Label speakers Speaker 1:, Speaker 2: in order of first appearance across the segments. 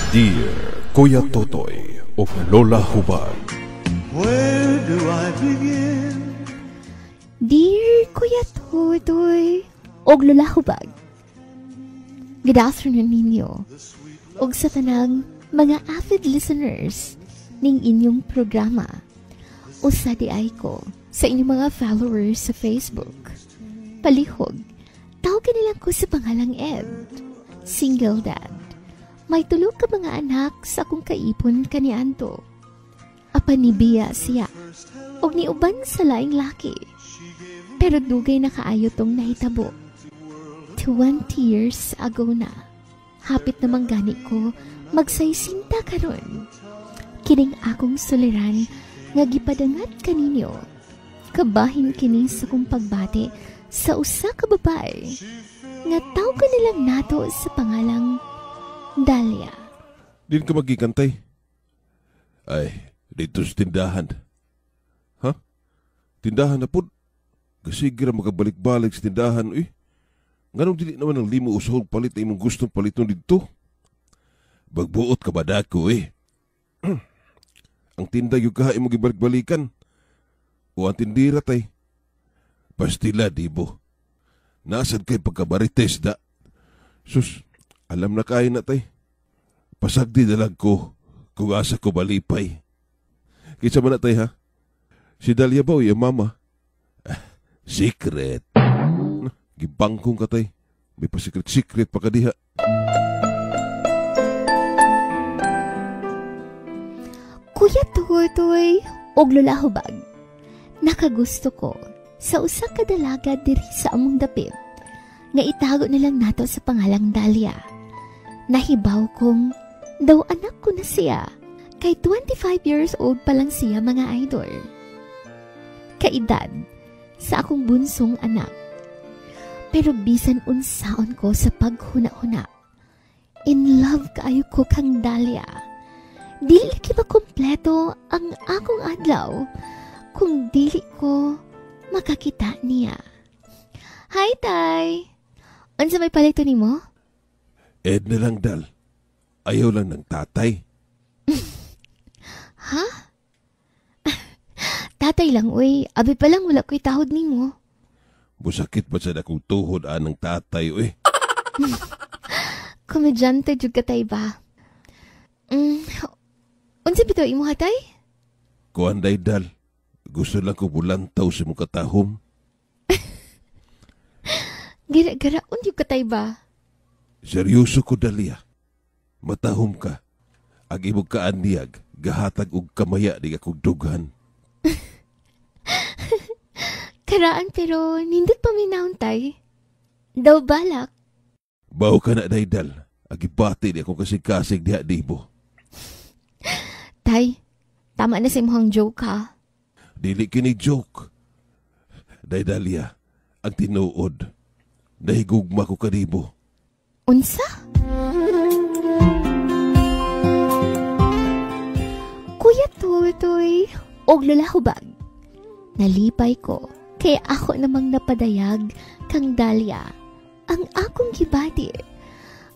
Speaker 1: Dear Kuya Totoy ug Lola Hubag.
Speaker 2: Where do I begin?
Speaker 3: Dear Kuya Totoy og Lola Hubag. Good afternoon ninyo ug sa tanang mga avid listeners ning inyong programa. Usa di ay ko sa inyong mga followers sa Facebook. Palihog, tawag nilang ko sa pangalang Ed. Single dad. May tulo ka mga anak sa akong kaipon kaniadto. Apan nibiya siya og niuban sa laing laki. Pero dugay na kaayo tong nahitabo. 20 years ago na. Hapit namang gani ko magsaysinta karon. Kining akong suliran nga gipadangat kaninyo. Kabahin kini sa akong pagbati sa usa ka babae nga tawgan nilang nato sa pangalang Dahlia.
Speaker 4: Din ka magigantay. Ay, dito sa tindahan. Ha? Tindahan na po. Kasi gira makabalik-balik sa tindahan, eh. Nganong dili naman ang limo usahog palit na imong gustong paliton dito? Bagbuot ka ba dako, eh? Ang tinda yung kaha imong gibalik-balikan. O ang tindira tay. Pastila, dibo. Nasad kay pagkabarites da. Sus, alam na kayo na tay. Pasagdi dalag ko kung asa ko balipay. Kinsa man na tay ha? Si Dahlia ba o iyang mama? Ah, secret. Nah, gibangkong ka tay. May pasikret-sikret pa ka diha.
Speaker 3: Kuya Totoy og Lola Hubag, nakagusto ko sa usa ka dalaga diri sa among dapit nga itago na lang nato sa pangalang Dahlia. Nahibaw kong daw anak ko na siya kay 25 years old pa lang siya mga idol. Kaedad sa akong bunsong anak. Pero bisan unsaon ko sa paghuna-huna, in love kaayo ko kang Dahlia. Dili lagi makumpleto ang akong adlaw kung dili ko makakita niya. Hi, Tay! Unsa may palito nimo?
Speaker 4: Ed na lang, Dal. Ayaw lang ng tatay.
Speaker 3: Ha? Tatay lang, uy. Abi pa lang wala ko'y tahod nimo.
Speaker 4: Busakit ba sa akong tuhod anang tatay, uy?
Speaker 3: Komedyante jud ka, tay ba? Unsa bitaw imo ha, tay?
Speaker 4: Kuan, day, Dal. Gusto lang ko bulantaw sa imong katahom.
Speaker 3: Gira-garaon jud ka, tay ba?
Speaker 4: Seryoso ko, Dahlia. Matahom ka. Ang imong kaanyag, gahatag og kamaya di akong dughan.
Speaker 3: Karaan pero nindot pa minahon, tay. Daw balak.
Speaker 4: Baw ka na, Daydal. Agibati di akong kasing-kasing diha dibo.
Speaker 3: Tay, tama na sa imong joke ha.
Speaker 4: Dili kini joke. Daydalia, ang tinuod. Nahigugma ko kanibo.
Speaker 3: Unsa? Kuya Totoy, og Lola Hubag. Nalipay ko kay ako namang napadayag kang Dahlia. Ang akong gibati.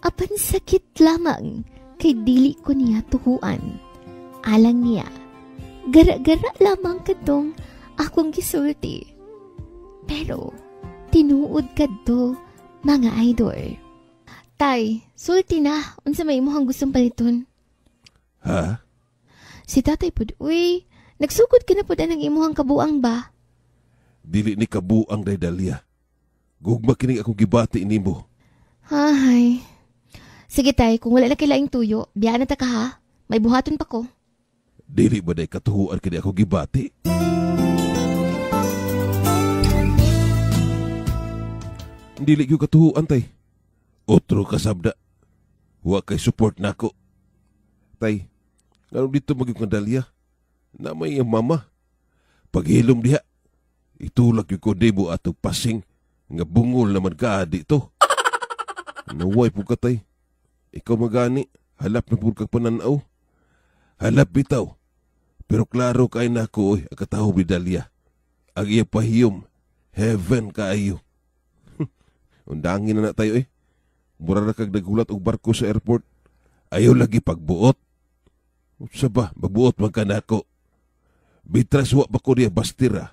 Speaker 3: Apan sakit lamang kay dili ko niya tuhuan. Alang niya, gara-gara lamang kadtong akong gisulti. Pero tinuod kadto mga idol. Tay, sulti na. Unsa may imong gustong paliton?
Speaker 4: Ha?
Speaker 3: Si tatay pud, uy, nagsugod ka na pud anang imuhang kabuang ba?
Speaker 4: Dili ni kabuang, Daydalia. Gugma kini akong gibati nimo.
Speaker 3: Ay. Sige tay, kung wala na kay laing tuyo, biyaan na ta ka ha. May buhaton pa ko.
Speaker 4: Dili ba day katuhuan kini akong gibati? Dili gyud katuhuan tay. Otro kasabda. Wa kay support nako. Tay, nganong dito magyud kang Dahlia? Na may iyang mama. Paghilom diha. Itulak yung ko debo atong pasing nga bungol naman ka dito. Naway po ka tay. Ikaw magani, halap na po kag pananaw. Halap bitaw. Pero klaro kay nako, oy, ang katahob ni Dahlia. Ang iya pahiyom, heaven kaayo. Undangin na na tayo eh. Mura na kag nagulat og barko sa airport. Ayaw lagi pagbuot. Unsa ba, magbuot man ka nako. Bitras wa pa ko niya bastira.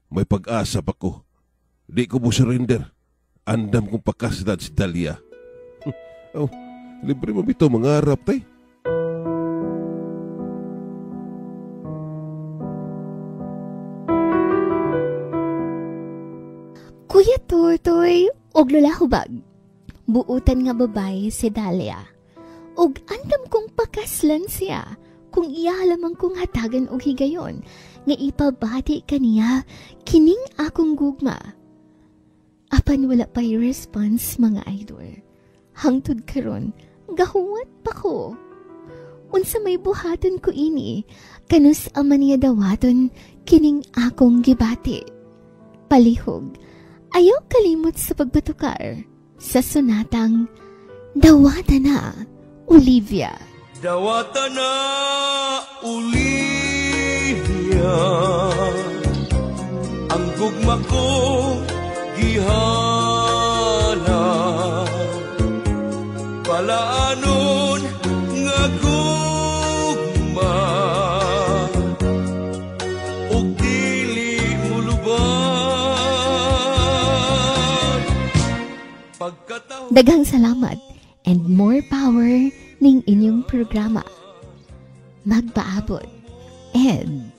Speaker 4: May pag-asa pa ko. Di ko mo surrender. Andam kong pakaslan si Dalia. Oh, libre mo bitaw mangarap, tay.
Speaker 3: Kuya Totoy og Lola Hubag. Buutan nga babae si Dalia. Og andam kong pakaslan siya kung iya lamang kong hatagan og higayon nga ipabati kaniya kining akong gugma. Apan wala pa'y response mga idol. Hangtod karon, gahuwat pa ko. Unsa may buhaton ko ini, kanus ama niya dawaton kining akong gibati. Palihog, ayaw kalimot sa pagbatukar sa sonatang Dawata Na, Olivia.
Speaker 2: Dawata na, Olivia, ang gugma ko gihana, palaanon nga gugma, ug dili muluban. Pagkataon.
Speaker 3: Daghang salamat and more power ning inyong programa. Magpaabot. And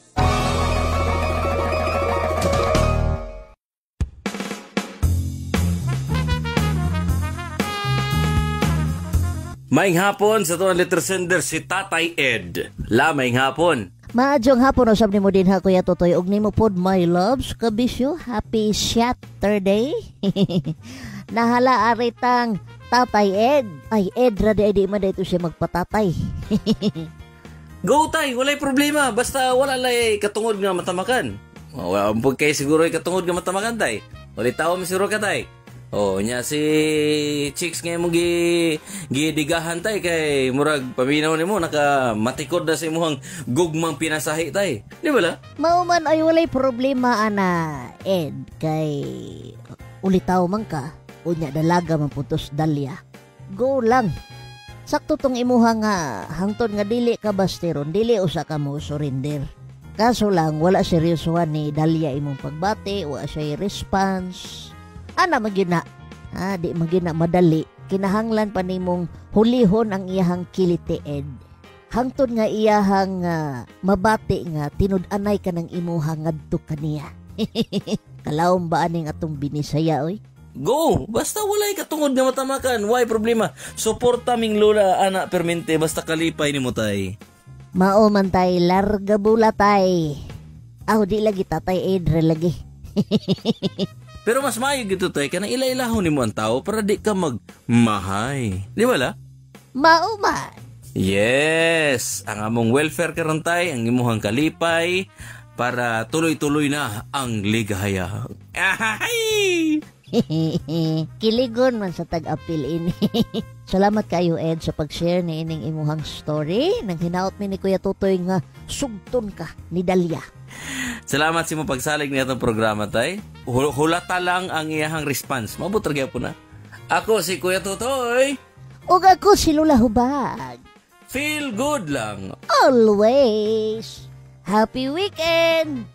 Speaker 5: Maayong hapon sa tuwang letter sender si Tatay Ed. La, maayong hapon.
Speaker 6: Maadyong hapon usab nimo din ha Kuya Totoy og nimo pod my loves kabisyo. Happy Saturday. Nahala aritang Tatay Ed. Ay Ed ra di di man dito siya magpatatay.
Speaker 5: Go tay, walay problema basta wala lay katungod nga matamakan. Wala pud kay siguro katungod nga matamakan tay. Walay tawo mi siguro ka tay. Oh, nya si chicks nga imong gidigahan tay kay murag paminaw nimo naka matikod na sa imong gugmang pinasahi tay. Di ba la?
Speaker 6: Mao man ay walay problema ana Ed kay ulitaw man ka unya dalaga man putos Dalia. Go lang. Sakto tong imuha nga hangtod nga dili ka basteron, dili usa ka mo surrender. Kaso lang wala seryosohan ni Dalia imong pagbati, wa siya response. Ana magyud na. Ah, di magyud na madali. Kinahanglan pa nimong hulihon ang iyahang kiliti Ed. Hangtod nga iyahang mabati nga tinud-anay ka ng imuha ngadto kaniya. Kalawom ba aning atong binisaya oy?
Speaker 5: Go! Basta walay katungod nga matamakan. Why problema? Suporta ming lola ana permente basta kalipay nimo tay.
Speaker 6: Mao man tay, larga bula tay. Aw di lagi Tatay Ed ra lagi.
Speaker 5: Pero mas maayo gito tay kanang ila-ilahon nimo ang tao para di ka magmahay. Di ba la?
Speaker 6: Mao man.
Speaker 5: Yes, ang among welfare karon tay, ang imuhang kalipay para tuloy-tuloy na ang ligaya. Ahay!
Speaker 6: Kiligon man sa tag-apil ini. Salamat kayo Ed sa pag-share ni ining imuhang story. Nang hinaot mi ni Kuya Totoy nga sugton ka ni Dalia.
Speaker 5: Salamat sa imong pagsalig ni atong programa tay. Hulata lang ang iyahang response. Mabot ra gyapon na. Ako si Kuya Totoy.
Speaker 6: Ug ako si Lola Hubag.
Speaker 5: Feel good lang.
Speaker 6: Always. Happy weekend.